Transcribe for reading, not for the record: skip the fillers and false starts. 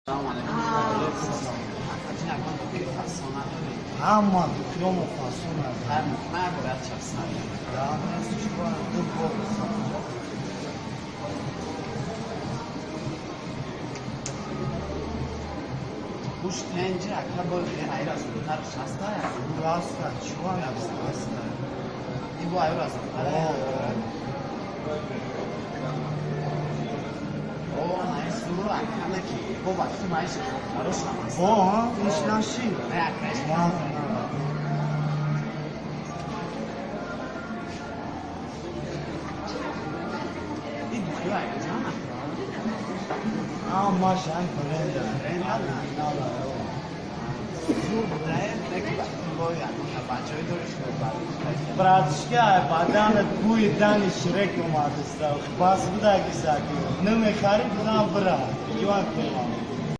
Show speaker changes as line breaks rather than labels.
Салом алейкум.
Ҳама духиёмо фасон аст. Ду бор.
Гӯшт инҷа ака бо айра зудтар шаста.
Раста, чуван раста.
Ин бо айра зудтар. О, най зур ака наки. Бо вақти маиши хорош ҳам аст.
Бо, ҳа, иш наши.
Не, ака иш.
На, на.
Ин духиё ака ҷан ака.
Ҳамаш ҳам бренда.
Бренда?
Оригинала.
Зур будае, неки вақти бо ягона бачаҳои дори шумо
Братишка, баданат бӯи дани Шрек омадиста. Бас буда кисаки. Намехарид, на бира. Ҷуван кунам.